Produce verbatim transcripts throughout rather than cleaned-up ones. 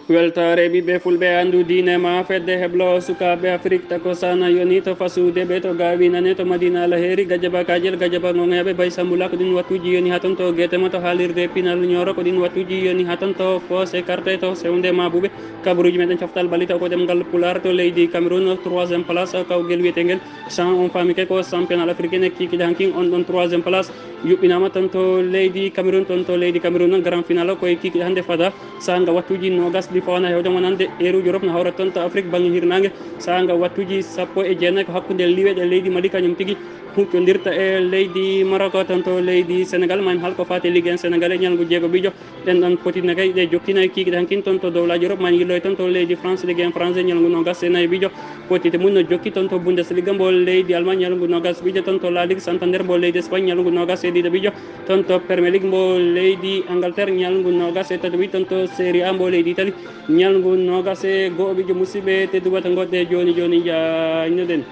Weltaare ɓiɓɓe fulɓe, anndu diine ma fedde heblo sukaaɓe Afrik tako sana yoni to fasude ɓe to gawi nane to Madina Alheri, gajaba kajel, gajaba gongaɓe bay sambula ko ɗin wattuji yoni haton to getema to halirde pinal ñoro ko ɗin wattuji yoni haton to fose carte to sewnde ma buɓe. Kabaruji meɗen coftal balita ko ɗemgal pular to leydi Cameroun troisième place kawgel wiyetengel cent on fami kay ko championnat africain e kikiɗe hankin on ɗon troisième place yuɓɓinama ton to leydi Cameroun ton to leydi Cameroun grand final koye kikiɗe hande fada. Sanga wattuji nogas ɗi fawana hewde wonande eruji Europe no hawra ton to Afrique bangge hirnange. Sanga wattuji sappo e jeenayi ko hakkunde liweɗe leydi Mali kañum tigi huccodirta e leydi Maroc ton to leydi Sénégal ma en halko fate Ligue un Sénégal e ñalngu jeego ɓijo. Ɗen ɗon poti nagay ɗe jokkina e kikiɗe hankin ton to dowlaji Europe ma en yilloy ton to leydi France Ligue un France e ñalngu nogas e nayi ɓijo. Potite mum no jokki ton to Bundesliga mbo leydi Allemagne ñalngu nogas ɓijo ton to La Ligue Santander mbo leydi Espagne ñalngu nogas e ɗiɗo ɓijo. Ton to Premier League mbo leydi Angleterre ñalngu nogas e tati ɓijo ton to Serie A mbo leydi Italie ñalngu nogas e go'o ɓijo. Musidɓe tedduɓe to goɗɗe joni joni jañnoɗen.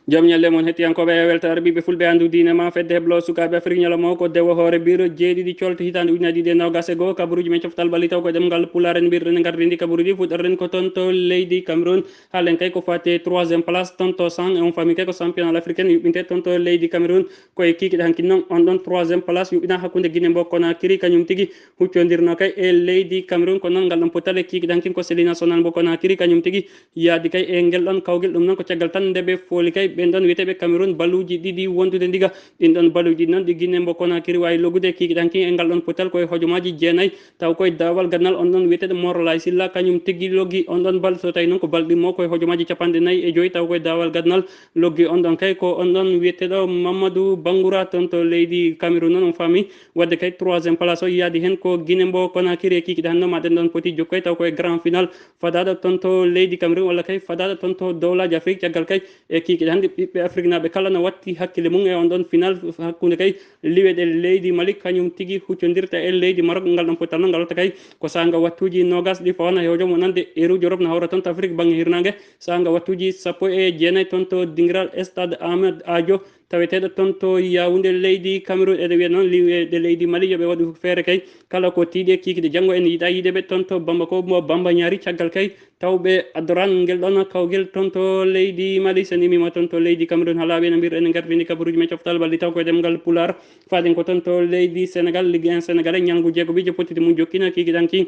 Joom ñalle mon hettiyankooɓe e weltaare ɓiɓɓe fulɓe anndu diine ma fedde heblo sukaaɓe Afrik ñalawma o ko dewo hoore biro jeeɗiɗi colte hitaande ujunaaji ɗiɗi e noogas e goo kabaruuji men coftal ɓalli taw ko ɗemngal pulaar en mbirɗen e ngardiindi kabaruuji fuɗɗorɗen ko toon to leydi Cameroun. Haalen kay ko fate troisième place toon to cent e on famille kay ko championnat africain yuɓɓinte toon to leydi Cameroun. Koye kiikiɗe hanki noon on ɗon troisième place yuɓɓina hakkunde Guinée mbo Conakry kañum tigi huccondirno kay e leydi Cameroun ko noon ngal ɗon pottal e kiikiɗe hanki ko Seli National mbo Conakry kañum tigi yaadi kay e ngel ɗon kawgel ɗum noon ko caggal tan nde ɓe fooli kay ɓen ɗon wiyeteeɓe Cameroun baluuji ɗiɗi wondude ndiga. Ɗin ɗon baluuji ɗin noon ɗi Guinée mbo Conakry waawi loggude e kiikiɗe hanki e ngal ɗon pottal koye hojomaaji jeenayi. Taw koye daawal ganndal on ɗon wiyeteeɗo Morlaye Sylla kañum tigi loggi on ɗon bal so tawi noon ko bal ɗimmo koye hojomaaji capanɗe nayi e joyi taw koye daawal ganndal loggi on ɗon kay ko on ɗon wiyeteeɗo Mamadou Bangoura toon to leydi Cameroun noon on faami wadde kay troisième place o yaadi heen ko Guinée mbo Conakry e kiikiɗe hannde ma ɗen ɗon poti jokkoy taw koye grand final fadaaɗo toon to leydi Cameroun walla kay fadaaɗo toon to dowlaaji Afrique caggal kay e kiikiɗe hannde ɓiɓɓe afriknaaɓe kala no watti hakkille mum e on ɗon final hakkunde kay liweɗe leydi Mali kañum tigi huccondirta e leydi Maroc ngal ɗon pottal noon ngal watta kay ko saanga wattuuji noogas ɗi fawana e hojom wonande eruuji Europe no hawra toon to Afrique bangge hirnaange saanga wattuuji sappo e jeenayi toon to dingiral stade Ahmed Adio taweteeɗo toon to Yaoundé leydi Cameroun eɗen wiya noon liweɗe leydi Mali yoɓe waɗu feere kay kala ko tiiɗi e kiikiɗe janngo en yiɗa yiide ɓe toon to Bamako mo Bamba ñaari caggal kay taw ɓe adoran ngel ɗon kawgel toon to leydi Mali so nimima toon to leydi Cameroun hala ɓe no mbir en gardini kabaruuji men coftal balli taw ko e ɗemngal pulaar faɗen ko toon to leydi Sénégal Ligue un Sénégal e ñalngu jeego ɓijo pottiti mum jokkina kiikiɗanki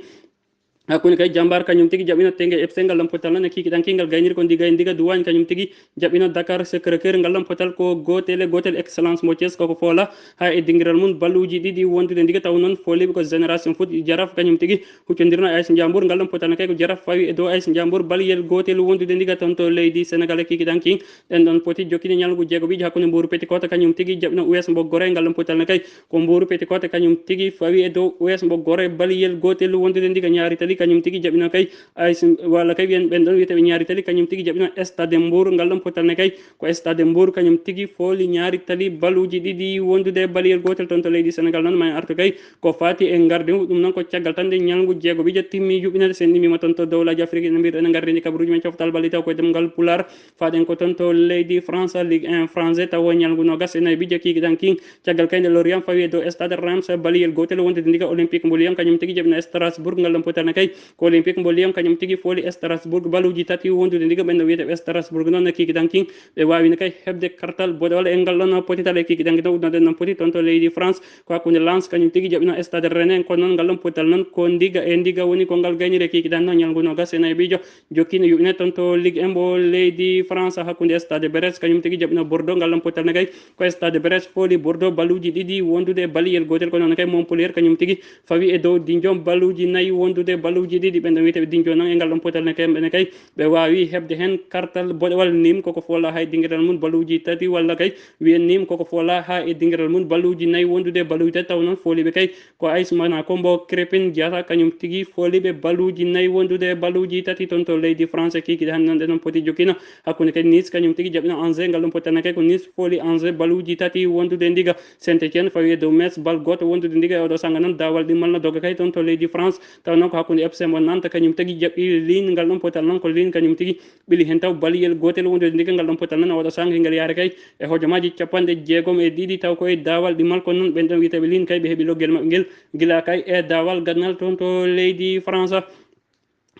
hakkunde kay jambar kañum tigi jaɓɓino tenge F C ngal ɗon pottal noon e kiikiɗanki ngal gayniri ko ndiga e ndiga duwañ kañum tigi jaɓɓino Dakar Sacré-Cœur ngal ɗon pottal ko gootel e gootel excellence mo Thiès koko foola ha e dingiral mum balluuji ɗiɗi wondude ndiga taw noon fooliɓe ko génération foot jaraf kañum tigi huccondirno A S Ndiambour ngal ɗon pottal ne kay ko jaraf fawi e dow A S Ndiambour baliyel gootel wondude ndiga toon to leydi Sénégal e kiikiɗanki ɗen ɗon poti jokkini ñalngu jeego ɓijo hakkunde Mbouru Petite Côte kañum tigi jaɓɓino U S mbo Gorée ngal ɗon pottal ne kay ko Mbouru Petite Côte kañum tigi fawi e dow U S mbo Gorée baliyel gootel wondude ndiga ñaari tali kañum tigi jaɓɓino kay A S walla kay wiyen ɓen ɗon wiyeteɓe ñaari tali kañum tigi jaɓɓino Stade Mbour ngal ɗon pottal ne kay ko Stade Mbour kañum tigi fooli ñaari tali baluuji ɗiɗi wondude baliyel gootel toon to leydi Sénégal noon ma en artu kay ko faati e ngardigu ɗum noon ko caggal tan nde ñalngu jeego ɓijo timmi yuɓɓinande sen ɗimima toon to dowlaji Afrique ene mbirɗen e ngardiiji kabaruuji men coftal balli taw ko e ɗemngal pulaar faɗen ko toon to leydi France Ligue un français taw ñalngu nogas e nayi ɓijo kiikiɗanki caggal kay nde Lorient fawi e dow Stade Reims baliyel gootel wondude ndiga Olympique mbo Lyon kañum tigi jaɓɓino Strasbourg ngal ɗon pottal ne kay ko Olympique mbo Lyon kañum tigi fooli Strasbourg baluuji tati wondude ndiga ɓen no wiyete Strasbourg noon e kiikiɗanki ɓe waawino kay heɓde kartal boɗewal e ngal ɗon potital e kiikiɗanki ɗon udnoɗen noon poti toon to leydi France ko hakkunde Lens kañum tigi jaɓɓino Stade Rennais ko noon ngal ɗon potital noon ko ndiga e ndiga woni ko ngal gayniri e kiikiɗanki noon ñalngu nogas e nayi ɓijo jokkino yuɓɓine toon to Ligue un mbo leydi France hakkunde Stade Brest kañum tigi jaɓɓino Bordeaux ngal ɗon potital ne kay ko Stade Brest fooli Bordeaux baluuji ɗiɗi wondude baliyel gootel ko noon kay Montpellier kañum tigi fawi e dow Dijon baluuji nayi wondude baluuji ɗiɗi ɓen ɗon wiyeteɓe Dijon noon e ngal ɗon potital ne kay ɓene kay ɓe waawi heɓde heen kartal boɗewal Nîmes koko foola ha e dingiral mum baluuji tati walla kay wiyen Nîmes koko foola ha e dingiral mum baluuji nayi wondude baluuji tati taw noon fooliɓe kay ko A S Monaco mbo Crépin Diatta kañum tigi fooliɓe baluuji nayi wondude baluuji tati toon to leydi France kiikiɗe hannde noon ɗe noon poti jokkino hakkunde kadi Nice kañum tigi jaɓɓino Angers ngal ɗon potital ne kay ko Nice fooli Angers baluuji tati wondude ndiga Saint-Étienne fawi e dow Metz bal gooto wondude ndiga e oɗo sanga noon daawal ɗimmal no dogga kay toon to leydi France taw noon ko hakkunde F C mo Nantes kañum tigi jaɓɓi Lille, ngal ɗon potal noon ko Lille kañum tigi ɓili heen taw baliyel gootel wondude ndiga. Ngal ɗon potal noon e oɗo saanga ngal yaare kay e hojomaaji capanɗe jeegom e ɗiɗi, taw ko e daawal ɗimmal, kono noon ɓen ɗon wiyeteeɓe Lille kay ɓe heɓi loggel maɓɓe ngel gila kay e daawal gaɗnal toon to leydi France.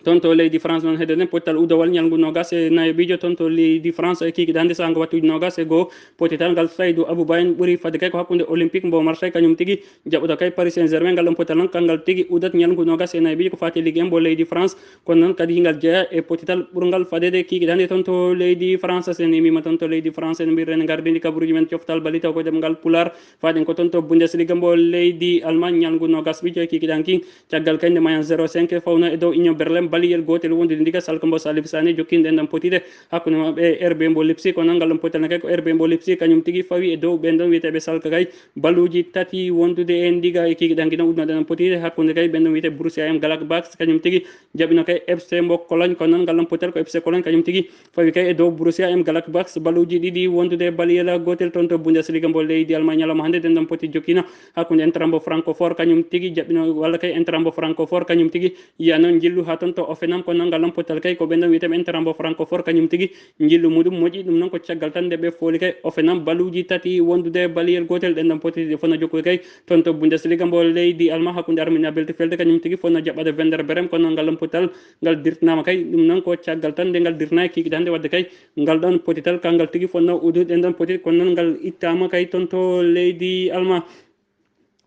Toon to leydi France noon, heddoɗen pottal udowal ñalngu noogas e nayo ɓijo toon to leydi France, e kiikiɗe hannde saanga wattuuji noogas e goo. Potital ngal Saydou Abouba en ɓuri fadde kay ko hakkunde Olympique mbo Marseille, kañum tigi jaɓɓoto kay Paris Saint-Germain. Ngal ɗon potal noon, kangal tigi udat ñalngu noogas e nayo ɓijo ko faati e Ligue un mbo leydi France. Kono noon kadi hingal jeeya e potital ɓurngal fadeede kiikiɗe hannde toon to leydi France. So en immiima toon to leydi France, en mbiyren gardini kabaruuji men coftal bali taw ko ɗemngal Pulaar. Faaɗen ko toon to Bundesliga mbo leydi Allemagne, ñalngu noogas ɓijo e kiikiɗe hanki. Caggal kay nde Mayence zéro cinq fawno e dow Union Berlin, baliyel gootel wondude ndiga, salka mbo Salif Sané jokkini ɗen ɗon potiɗe hakkunde maɓɓe e R B mbo Leipzig. Kono ngal ɗon potal ne kay ko R B mbo Leipzig kañum tigi fawi e dow ɓen ɗon wiyeteeɓe salka kay baluuji tati wondude e ndiga e kiikiɗe hanki ɗon udduno ɗen ɗon potiɗe hakkunde kay ɓen ɗon wiyete Borussia Mönchengladbach kañum tigi jaɓɓino kay F C mbo Cologne. Kono noon ngal ɗon potal ko F C Cologne kañum tigi fawi kay e dow Borussia Mönchengladbach baluuji ɗiɗi wondude baliyel gootel toon to Bundesliga mbo leydi Allemagne. Ñalawma hannde ɗen ɗon poti jokkino hakkunde Eintracht mbo Francfort kañum tigi jaɓɓino, walla kay Eintracht mbo Francfort kañum tigi yiyano njillu haa toon to Hoffenheim. Kono noon ngal ɗon potal kay ko ɓen ɗon wiyeteeɓe Eintracht mbo Francfort kañum tigi njillu muɗum moƴƴi. Ɗum noon ko caggal tan nde ɓe fooli kay Hoffenheim baluuji tati wondude baliyel gootel. Ɗen ɗon poti ɗe fotno jokkude kay toon to Bundesliga mbo leydi Allemagne hakkunde Arminia Bielefeld kañum tigi fotno jaɓɓade Werder Bremen. Kono noon ngal ɗon potal ngal dirtinaama kay. Ɗum noon ko caggal tan nde ngal dirtinaay kiikiɗe hannde waɗde kay ngal ɗon potital kangal tigi fotno uddude ɗen ɗon poti, kono noon ngal ittaama kay toon to leydi Allemagne.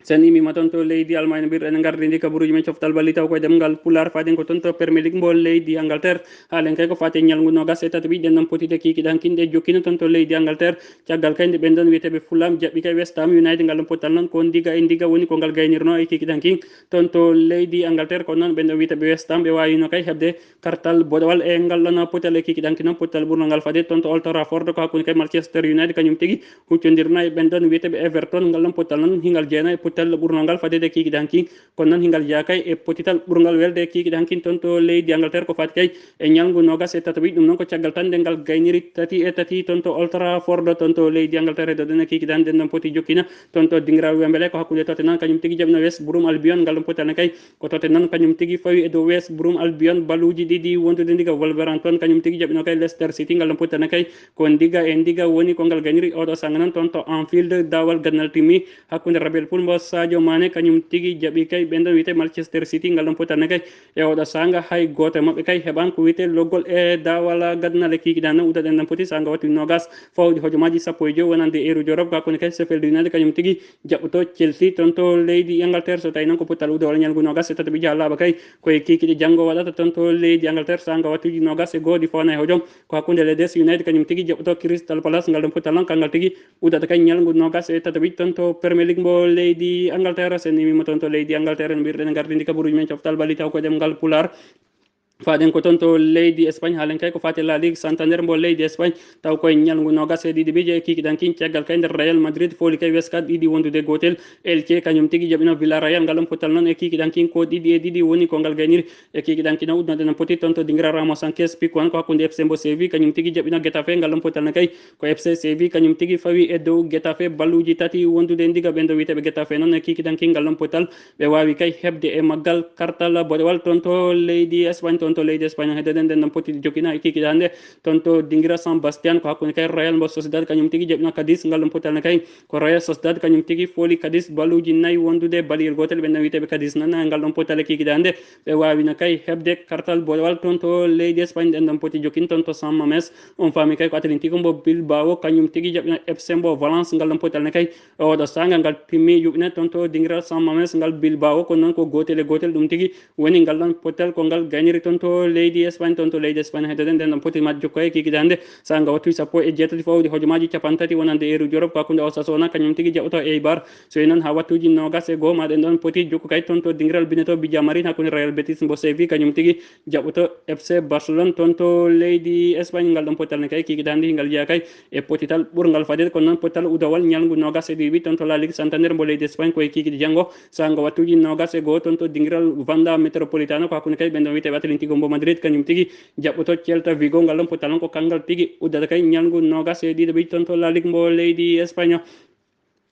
So en immiima toon to leydi Allemagne, mbiyɗen en ngardini kabaruuji men coftal bali taw ko e ɗemngal Pulaar, faaɗen ko toon to Premier League mbo leydi Angleterre. Haalen kay ko faati e ñalngu noogas e tataɓijo ɗen ɗon potiɗe kiikiɗe hanki ɗe jokkino toon to leydi Angleterre. Caggal kay nde ɓen ɗon wiyeteeɓe Fulham jaɓɓi kay West Ham United, ngal ɗon potal noon ko ndiga e ndiga woni ko ngal gaynirno e kiikiɗe hanki toon to leydi Angleterre. Kono noon ɓen ɗon wiyeteeɓe West Ham ɓe waawino kay heɓde kartal boɗewal e ngal ɗon potal e kiikiɗe hanki noon potal ɓurngal ngal faade toon to Old Trafford ko hakkunde kay Manchester United kañum tigi huccondirno e ɓen ɗon wiyeteeɓe Everton. Ngal ɗon potal noon hingal jeena e potal ɓurngal ngal fadeede kiikiɗe hanki. Kono noon hingal jeya kay e potital ɓurngal welde kiikiɗe hanki toon to leydi Angleterre ko faati kay e ñalngu noogas e tataɓijo. Ɗum noon ko caggal tan nde ngal gayniri tati e tati toon to Old Trafford toon to leydi Angleterre. Heddoɗen e kiikiɗe hannde ɗen ɗon poti jokkina toon to dingiral Wembley ko hakkunde Tottenham kañum tigi jaɓɓino West Brom Albion. Ngal ɗon potal ne kay ko Tottenham kañum tigi fawi e dow West Brom Albion baluuji ɗiɗi wondude ndiga. Wolverhampton kañum tigi jaɓɓino kay Leicester City. Ngal ɗon potal ne kay ko ndiga e ndiga woni ko ngal gayniri oɗo saanga noon toon to Anfield. Daawal gaɗnal timmi hakkunde Liverpool mbo Sadio Mané kañum tigi jaɓɓi kay ɓen ɗon wiyete Manchester City. Ngal ɗon potal ne kay e oɗo saanga hay gooto e maɓɓe kay heɓaani ko wiyete loggol e daawal gaɗnal e kiikiɗe hannde. Udaɗen ɗon poti saanga wattu noogas fawɗi hojomaaji sappo e joy wonande heure Europe. Hakkunde kay Sheffield United kañum tigi jaɓɓoto Chelsea toon to leydi Angleterre. So tawi noon ko pottal udowal ñalngu noogas e tataɓijo haa laaɓa kay ko e kiikiɗe janngo waɗata toon to leydi Angleterre saanga wattuuji noogas e goo ɗi fawna e hojom. Ko hakkunde Leeds United kañum tigi jaɓɓoto Crystal Palace. Ngal ɗon pottal noon kangal tigi udata kay ñalngu noogas e tataɓijo toon to Premier League mbo leydi Angleterre. So en immiima toon to leydi Angleterre, en mbiyɗen en ngardini kabaruuji men coftal bali taw ko ɗemngal Pulaar. Faaɗen ko toon to leydi Espagne, haalen kay ko faati e La Ligue Santander mbo leydi Espagne, taw koye ñalngu noogas e ɗiɗi ɓijo e kiikiɗe hanki. Caggal kay nder Real Madrid fooli kay Huesca ɗiɗi wondude gootel. Elche kañum tigi jaɓɓino Villarreal. Ngal ɗon pottal noon e kiikiɗe hanki ko ɗiɗi e ɗiɗi woni ko ngal gayniri. E kiikiɗe hanki noon uddunoɗen en poti toon to dingiral Ramos Sanchez Pizjuan ko hakkunde F C mbo Séville kañum tigi jaɓɓino Getafe. Ngal ɗon pottal ne kay ko F C Séville kañum tigi fawi e dow Getafe balluuji tati wondude ndiga. Ɓen ɗo wiyeteeɓe Getafe noon e kiikiɗe hanki ngal ɗon pottal ɓe waawi kay heɓde e maggal kartal boɗewal toon to leydi Espagne. Toon to leydi Espagne, heddoɗen ɗen ɗon poti jokkina e kiikiɗe hannde toon to dingira San Bastian ko hakkunde kay Real mbo Sociedad kañum tigi jaɓɓino Cadiz. Ngal ɗon pottal ne kay ko Real Sociedad kañum tigi fooli Cadiz balluuji nayi wondude baliyel gootel. Ɓen ɗon wiyeteeɓe Cadiz noon ngal ɗon pottal e kiikiɗe hannde ɓe waawino kay heɓde kartal boɗewal toon to leydi Espagne. Ɗen ɗon poti jokkin toon to San Mames, on faami kay ko Atlético mbo Bilbao kañum tigi jaɓɓino F C mbo Valence. Ngal ɗon pottal ne kay e oɗo saanga ngal pimmi yuɓɓine toon to dingiral San Mames ngal Bilbao. Kono noon ko gootel e gootel ɗum tigi woni ngal ɗon pottal ko ngal gayniri toon to leydi Espagne. Toon to leydi Espagne, heddoɗen ɗen ɗon poti mat jokko e kiikiɗe hannde saanga wattuuji sappo e jeetati fawɗi hojomaaji cappanɗe tati wonande heure Europe. Ko hakkunde Osasuna kañum tigi jaɓɓoto Eibar. So e noon haa wattuuji noogas e goo ma ɗen ɗon poti jokku kay toon to dingiral bineto Villamarín hakkunde Real Betis mbo Séville kañum tigi jaɓɓoto F C Barcelone toon to leydi Espagne. Ngal ɗon pottal ne kay kiikiɗe hannde ngal jeya kay e potital ɓurngal fadde. Kono noon pottal udawal ñalngu noogas e ɗiɗi toon to La Ligue Santander mbo leydi Espagne ko e kiikiɗe janngo saanga wattuuji noogas e goo toon to dingiral Wanda Metropolitano ko hakkunde kay ɓen ɗon wiyeteeɓe Atlético mbo Madrid kañum tigi jaɓɓoto Celta Vigo. Ngal ɗon pottal noon ko kangal tigi uddata kay ñalngu noogas e ɗiɗi toon to La Ligue mbo leydi Espagne.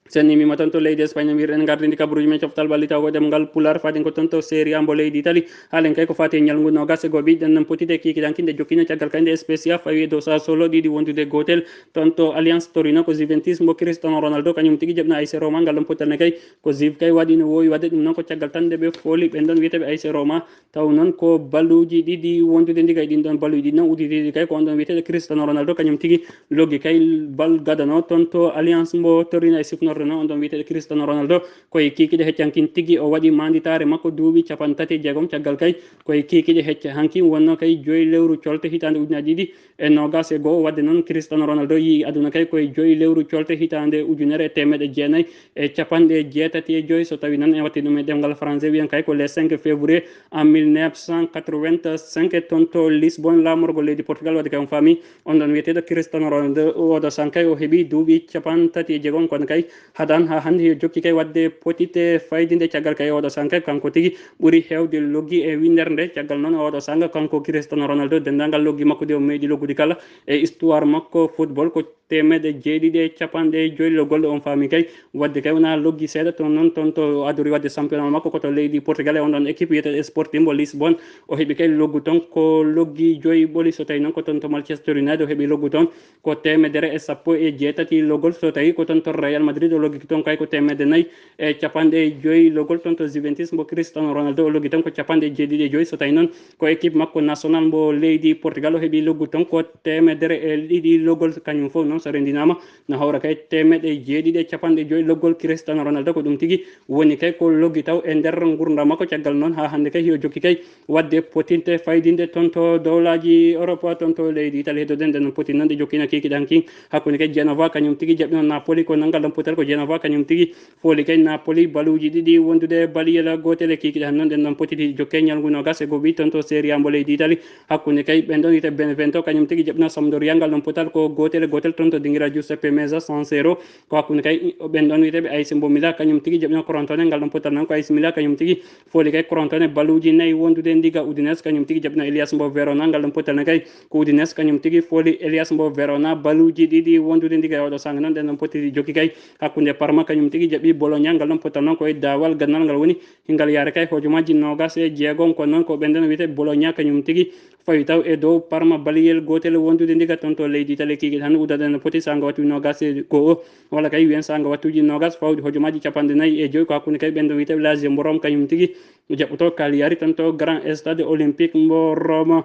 Sen immima toon to leydi Espagne, mbiyɗen gardindi kabaruuji men coftal ɓalli taw ko ɗemngal Pulaar, faadin ko toon to Serie A mbo leydi Italie. Haalen kay ko faati e ñalngu noogas e go'o ɓiɗɗen nan potide kiikiɗe hanki nde jokkino caggal kay nde Spezia fawi e dow Sassuolo ɗiɗi wondude gootel. Toon to Allianz Torino ko Juventus mbo Cristiano Ronaldo kañum tigi jaɓno A C Roma, ngal ɗon pottal ne kay ko Juve kay waɗi no woowi waɗde. Ɗum noon ko caggal tan nde ɓe fooli ɓen ɗon wiyeteeɓe A C Roma. Taw noon ko baluuji ɗiɗi wondude ndi kay, ɗin ɗon baluuji ɗiɗi noon udditiiɗi kay ko on ɗon wiyeteeɗo Cristiano Ronaldo, kañum tigi loggi kay bal gadano toon to Allianz mbo Torino e sifnorde noon on ɗon wiyeteeɗo Cristiano Ronaldo. Koye kiikiiɗe hecce hankin tigi o waɗi maanditaare makko duuɓi capanɗe tati e jeegom caggal kay. Koye kiikiiɗe hecce hankin wonno kay joyi lewru colte hitaande ujunaaji ɗiɗi e noogas e go'o. Waɗde noon Cristiano Ronaldo yii aduna kay koye joyi lewru colte hitaande ujunere e teemeɗe jeenayi e capanɗe jeetati e joyi, so tawi noon en watti ɗum e ɗemngal français, wiyen kay ko le cinq février en mille neuf cent quatre-vingt-cinq, toon to Lisbonne, laamorgo leydi Portugal. Waɗde kay on faami, on ɗon wiyeteeɗo Cristiano Ronaldo, oɗo san kay o heɓi duuɓi capanɗe tati e jeegom, kono kay hadan haa hannde yo jokki kay waɗde potite faydinde. Caggal kay oɗo san kay kanko tigi ɓuri heewde loggi e winndere nde. Caggal noon oɗo sanga kanko Cristiano Ronaldo, denndaangal loggi makko ɗi o meeɗi loggude kala e histoire makko football ko teemeɗe jeeɗiɗi e capanɗe joyi logol. On faami kay waɗde kay wona loggi seeɗa toon noon, toon to adori waɗde championnat makko ko to leydi Portugal e on ɗon équipe wiyeteeɗo Sporting mbo Lisbonne. O heɓi kay loggu toon ko loggi joyi ɓoli, so tawi noon ko toon to Manchester United o heɓi loggu toon ko teemedere e sappo e jeetati logol. So tawi ko toon to Real Madrid o loggi toon kay ko teemedde nayi e capanɗe joyi logol. Toon to Juventus mbo Cristiano Ronaldo o loggi toon ko capanɗe jeeɗiɗi e joyi. So tawi noon ko équipe makko national mbo leydi Portugal o heɓi loggu toon ko teemedere e ɗiɗi logol. Kañum fof noon so renndinaama no hawra kay teemeɗe jeeɗiɗi e capanɗe joyi logol. Cristiano Ronaldo ko ɗum tigi woni kay ko loggi taw e nder ngurndan makko. Caggal noon haa hannde kay hiyo jokki kay waɗde potinte faydinde toon to dowlaaji Europe, toon to leydi Italie. Heddoɗen ɗen potinte noon ɗe jokkina kiikiɗe hanki hakkunde kay Genova kañum tigi jaɓɓino Napoli, ko nanngal ɗon potal ko Genova kañum tigi fooli kay Napoli baluuji ɗiɗi wondude baliyel gootel e kiikiɗe. Han noon ɗen ɗon potiti jokke ñalngu noogas e go'o toon to Serie A mbo leydi Italie hakkunde kay ɓen ɗon wiyete Benevento kañum tigi jaɓɓino Sampdoria ngal ɗon potal ko gootel e gootel toon to dingiral Giuseppe Meazza San Siro. Ko hakkunde kay ɓen ɗon wiyeteeɓe A C mbo Milan kañum tigi jaɓɓino Crotone, ngal ɗon potal noon ko A C Milan kañum tigi fooli kay Crotone baluuji nayi wondude ndiga. Udinese kañum tigi jaɓɓino Hellas mbo Verona, ngal ɗon potal noon kay ko Udinese kañum tigi fooli Hellas mbo Verona baluuji ɗiɗi wondude ndiga. E oɗo sanga noon ɗen ɗon potiti jokki kay hakkunde Parma kañum tigi jaɓɓi Bologna, ngal ɗon potal noon ko e daawal gannal ngal woni hingal yaare kay hojomaaji noogas e jeegom. Kono noon ko ɓen ɗon wiyete Bologna kañum tigi fawi taw e dow Parma baliyel gootel wondude ndiga toon to leydi Italie. Kiikiiɗe hannde uddaɗen no poti sanga wattuuji noogas e go'o walla kay wiyen sanga wattuuji noogas fawɗi hojomaaji capanɗe nayi e joyi. Ko hakkunde kay ɓen ɗon wiyete Lazio mbo Rome kañum tigi jaɓɓoto Cagliari toon to Grand Stade Olympique mbo Rome.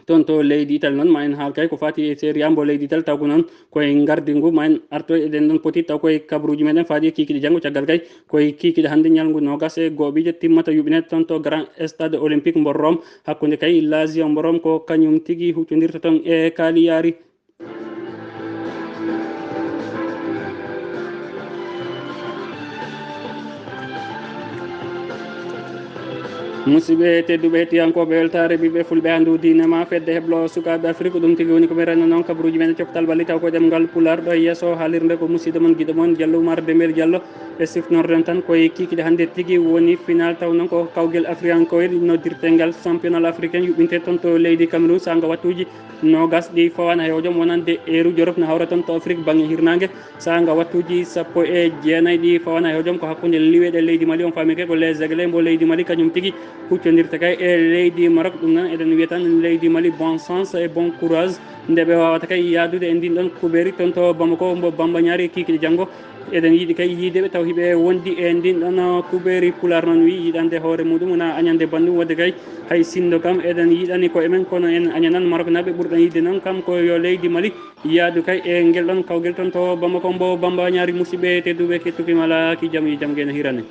Toon to leydi Italie noon ma en haal kay ko fati e Serie A mbo leydi Italie, taw ko noon koye ngardi ngu ma en arto eɗen ɗon poti taw koye kabaruuji meɗen faaɗi e kiikiiɗe janngo. Caggal kay koye kiikiiɗe hannde ñalngu noogas e go'o timmata yuɓɓineede toon to Grand Stade Olympique mbo Rome hakkunde kay Lazio mbo Rome ko kañum tigi huccondirta toon e Cagliari. Musidɓe tedduɓe hettiyankooɓe weltaare ɓiɓɓe fulɓe anndu diine ma fedde heblo sukaaɓe Afrik, ɗum tigi woni ko mi renno noon kabaruuji men e coftal ɓalli taw ko ɗemngal Pulaar. Ɗo e yeeso haalirde ko musidɗo mon giɗo mon Diallo Oumar Dembel Diallo. E sifnorden tan koye kiikiiɗe hannde tigi woni final taw noon ko kawgel afriyankoyel noddirtengal championnat africain yuɓɓinte toon to leydi Cameroun sanga wattuuji noogas ɗi fawaana e hojom wonande eeru Jolof no hawra toon to Afrik bannge hirnaange. Sanga wattuuji sappo e jeenayi ɗi fawaana e hojom ko hakkunde liweeɗe leydi Mali. On faami kay ko Les Aigles mbo leydi Mali kañum tigi huccondirta kay e leydi Maroc. Ɗum noon eɗen wiya tan leydi Mali bon chance e bon courage nde ɓe wawata kay yaadude e ndin ɗon kubeeri toon to Bamako mbo Bamba Ñaari e kiikiiɗe janngo. Eɗen yiɗi kay yiide ɓe taw hiɓe wondi e ndin ɗon kubeeri. Pulaar noon wi yiɗande hoore muɗum wona añande banndum, wadde kay hay sinno kam eɗen yiɗani koye men kono en añanan Maroknaaɓe. Ɓurɗen yiɗde noon kam ko yo leydi Mali yaadu kay e ngel ɗon kawgel toon to Bamako mbo Bamba Ñaari. Musidɓe tedduɓe kettuki mala ki jam yi jam gena hirane.